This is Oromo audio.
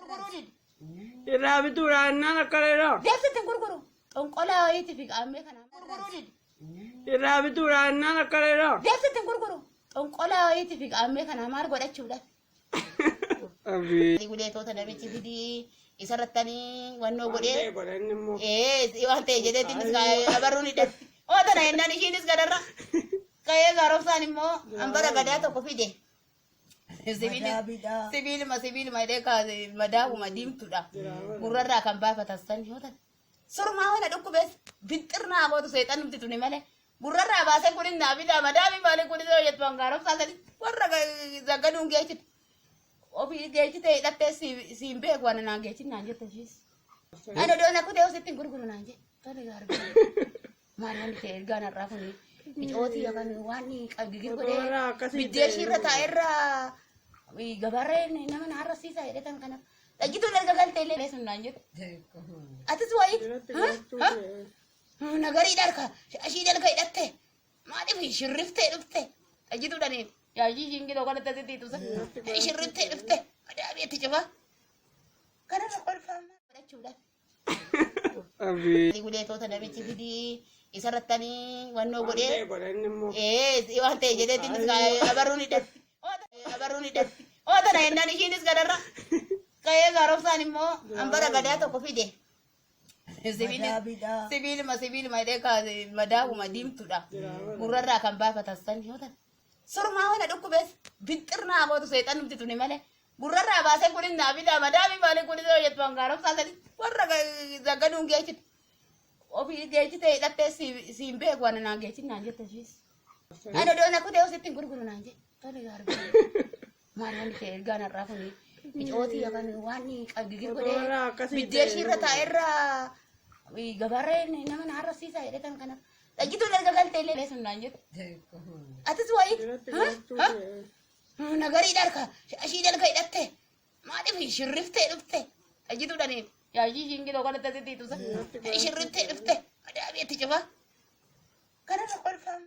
Gurguruu didi. Irraa bituudha innaan akkana Deemsitti hin gurguru. Xonqolaa wayiitii fi qaammee kana. Gurguruu didi. Irraa bituudha innaan akkana Deemsitti hin gurguru. Xonqolaa wayiitii fi qaammee kana maal godhachuudhaaf? Abii. Guleetota namichi fidii isarrattanii wannoo godhee. Godhanni immoo. Ee, waan ta'e jedheetiinis abarruun hidhatti. Oo, tana jennaan ishiinis gadarra. Ka'ee gaaromsaan immoo hambara gadaa tokko fide. Sibiiluma sibiiluma jedhee kaase, madaa'uma diimtuudha. Gurrarraa kan baafatan san yoo ta'an. Surmaa wana dhukkubees binxirnaa gootu seexan numti tuni malee. Gurrarraa baasee kunis naa fidaa, madaafi maali kunis yoo jettu hangaaromsaa sani warra zaggaduun geessitu. Ofii geessite hidhattee siin beeku waan naan geessin naan jette ishiis. Ani odoo na kutee sitti hin gurguru naan jette. Tole gaarbii. Maal wanti ta'e ergaan har'aa kuni micootii yookaan waan gigir godhee Warra akkasii biddee ishiirra taa'erra gabaarree nama na harrasiisa jedhee tan kana. Dhajjituun erga galtee illee sun naan jette. Atis wayii. Irratti godhachuu ta'e. Nagarii dharka ashii dalga hidhatte maaliif shirriftee dhufte dhajjituudhaan yaajii shingiloo kanatti asitti tusa shirriftee dhufte madaabeetti cufa kanarra kolfaa godhachuudhaaf. Abii. Guleetota namichi fidii isarrattanii wannoo godhee. Godhanni immoo. Ee, waan ta'e jedheetiinis abarruun hidhatti. Abarruun hidhatti. Oo, tana jennaan ishiinis gadarra. Ka'ee gaaromsaan immoo hambara gadaa tokko fide. Sibiiluma sibiiluma jedhee kaase, madaa'uma diimtuudha. Gurrarraa kan baafatan san yoo ta'an. Surmaa wana dhukkubees binxirnaa gootu seexan numti tuni malee. Gurrarraa baasee kunis naa fidaa, madaafi maali kunis yoo jettu hangaaromsaa sani warra zaggaduun geessitu. Ofii geessite hidhattee siin beeku waan naan geessin naan jette ishiis. Ani odoo na kutee sitti hin gurguru naan jette. Tole gaarbii. Maal wanti ta'e ergaan har'aa kuni micootii yookaan waan gigir godhee Warra akkasii biddee ishiirra taa'erra gabaarree nama na harrasiisa jedhee tan kana. Dhajjituun erga galtee illee sun naan jette. Atis wayii. Irratti godhachuu ta'e. Nagarii dharka ashii dalga hidhatte maaliif shirriftee dhufte dhajjituudhaan yaajii shingiloo kanatti asitti tusa shirriftee dhufte madaabeetti cufa kanarra kolfaa.